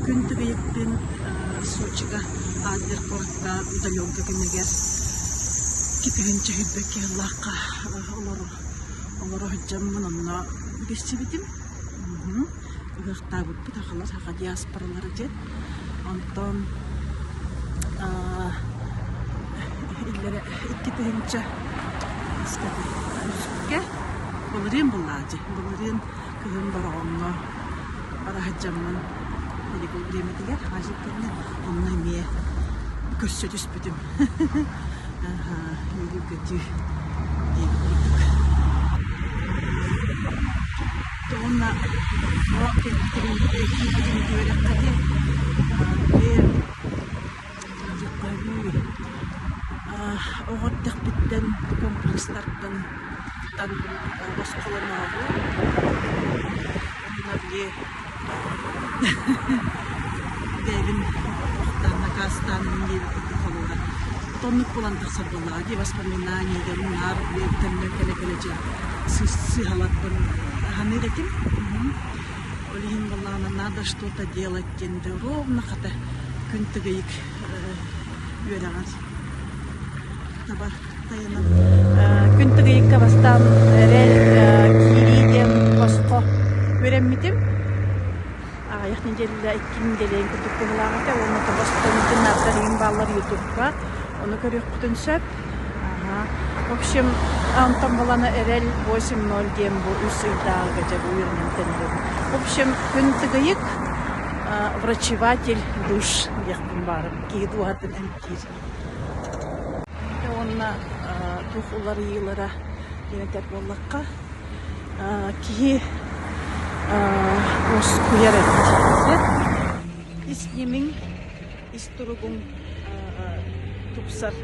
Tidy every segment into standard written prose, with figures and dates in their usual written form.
Күн Түбэйикпин Сочига Адлер куоракка удаленка кэмигэр 2021 сыллаахха олоро олоро сылдьаммын онно билсибитим. Ыһыахтаабыппыт сахалар саха диаспоралара диэн. Онтон иллэрэ 2000 үскэ былырыын буллаачы былырыын кыһын Бороҕоҥҥо бара сылдьаммын каникул бириэмэтигэр хаажык кэннэ онно эмиэ көрсө түспүтүм үөрүү-көтүү диэбит курдук. Уонна үөрэххэ диэн Оҕо эрдэхпиттэн комплекстартан босхолоноору уонна били бэйэбин туохтаан накаастаанмын диэбит курдук холуора оннук буолан тахсар буоллаҕа дии воспоминание наар төннөн кэлэ-кэлэ дьэ сыыһаларбын саныыр этим. Ол иһин буоллаҕына надо что-то делать диэн ровно хата күн тыгыйык үөрэҕэр таба тайанан. Күн тыгыйыкка бастаан эрэл киирии диэн босхо үөрэммитим. Аҕыйах нэдиэлэ, икки нэдиэлэйин курдук быһыылаах этэ уонна тобостон дьыннааттар иҥин бааллар ютубка. Ону көрүөхпүтүн сөп. В общем, онтон булана эрэл 8-0 диэн бу үс ыйдааҕыга дьэ бу үөрэнэн төннөрөбүн. В общем, күн тыгыйык врачеватель душ диэхпин баарым. Киһи дууһатын эмтиир. Уонна туох уларыйыылара диэн этэр буоллахха, киһи уоскуйар эбит. Ис ньимиҥ ис туругуҥ тупсар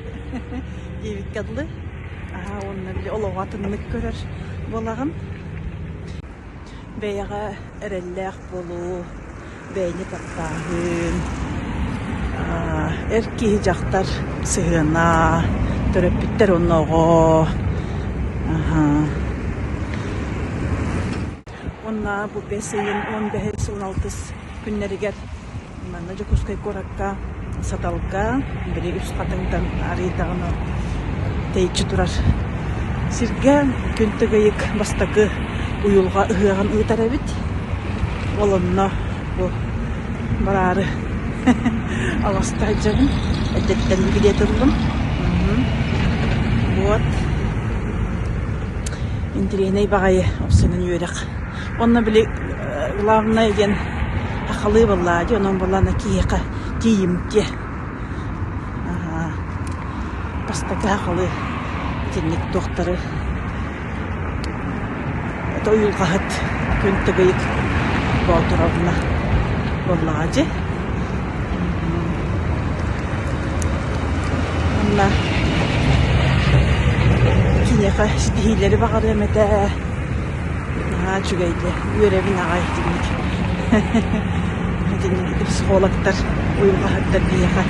диэбиккэ дылы. Аһаа уонна били олоҕу атыннык көрөр буолаҕын. Бэйэҕэ эрэллээх буолуу, бэйэни таптааһын, эр киһи дьахтар сыһыана, төрөппүттэр уонна оҕо аһаа Уонна бу бэс ыйын 15 16 күннэригэр манна Дьокуускай куоракка Саталга били Үс Хатыҥтан арыйдаҕына тэйиччи турар сиргэ күн тыгыйык бастакы уйулҕа ыһыаҕын ыытар эбит. Ол онно бу бараары аласта сылдьабын. Эрдэттэн билиэт ыллым. Вот. Интэриэһинэй баҕайы уопсайынан үөрэх. Уонна били главное диэн сахалыы буоллаа дии, онон буоллаҕына киһиэхэ тиийимтиэ. Бастакы сахалыы итинник туохтары это уйулҕаһыт Күн Тыгыйык Боотуровна буоллаҕа дии. Уонна киниэхэ ситиһиилэри баҕарыам этэ. Наһаа үчүгэй дии, үөрэбин аҕай итинник. Итинник психологтар, уйулҕаһыттар биһиэхэ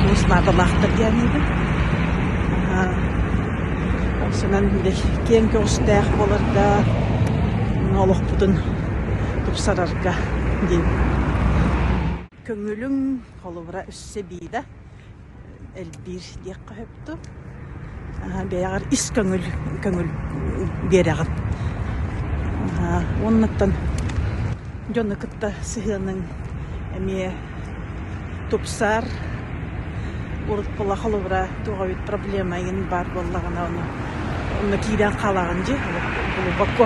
олус наадалаахтар диэниибин. Оксанан били киэҥ көҕүстээх буоларга, олохпутун тупсарарга диэн. Көҥүлүҥ холобура өссө биирэ элбиир диэххэ сөп дуу. Бэйэҕэр ис көҥүл көҥүл биэрэҕин. Уоннаттан дьону кытта сыһыаныҥ эмиэ тупсар. Урут була холобура туох эбит проблема эҥин баар буоллаҕына ону онно киирэн хаалаҕын дии глубоко.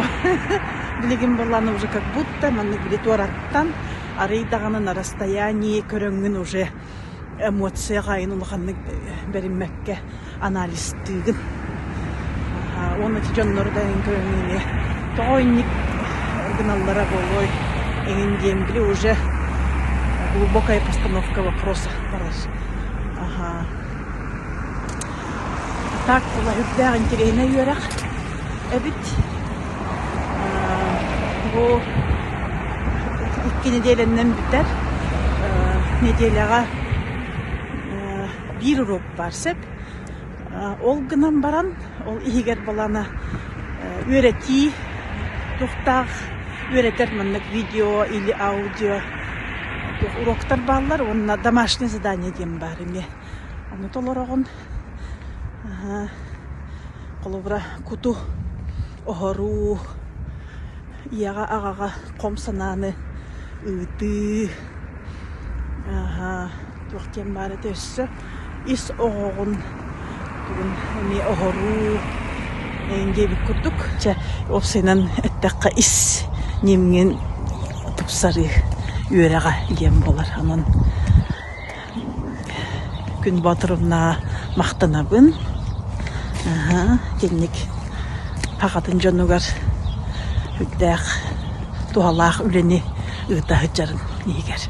Билигин буоллаҕына уже как будто маннык били туораттан арый даҕаны на расстоянии көрөҥҥүн уже эмоцияҕа айын улаханнык бэриммэккэ анализтыыгын. Уонна ити дьоннору да эҥин көрөҥҥүн эмиэ тоҕо инник гыналлара буолуой эҥин диэн били уже глубокая постановка вопроса барар. Аха. Так була үрдээх интэриэһинэй үөрэх эбит. Бу икки нэдиэлэннэн бүтэр. Нэдиэлэҕэ биир уруок баар сөп. Ол гынан баран, ол иһигэр балана үөрэтии туохтаах үөрэтэр маннык видео или аудио. Уроктар бааллар уонна домашнее задание диэн баар эмиэ. Ону толороҕун. Холобура, куту оһоруу, ийэҕэ-аҕаҕа хом санааны ыытыы, туох диэн баар этэ өссө ис оҕоҕун тугун эмиэ оһоруу эҥин диэбит курдук. Чэ, уопсайынан эттэххэ ис ньимҥин тупсарыы үөрэҕэ диэн буолар. Онон Күн Боотуровнаҕа махтанабын. Итинник аҕатын дьонугар үрдээх туһалаах үлэни ыыта сылдьарын иһигэр.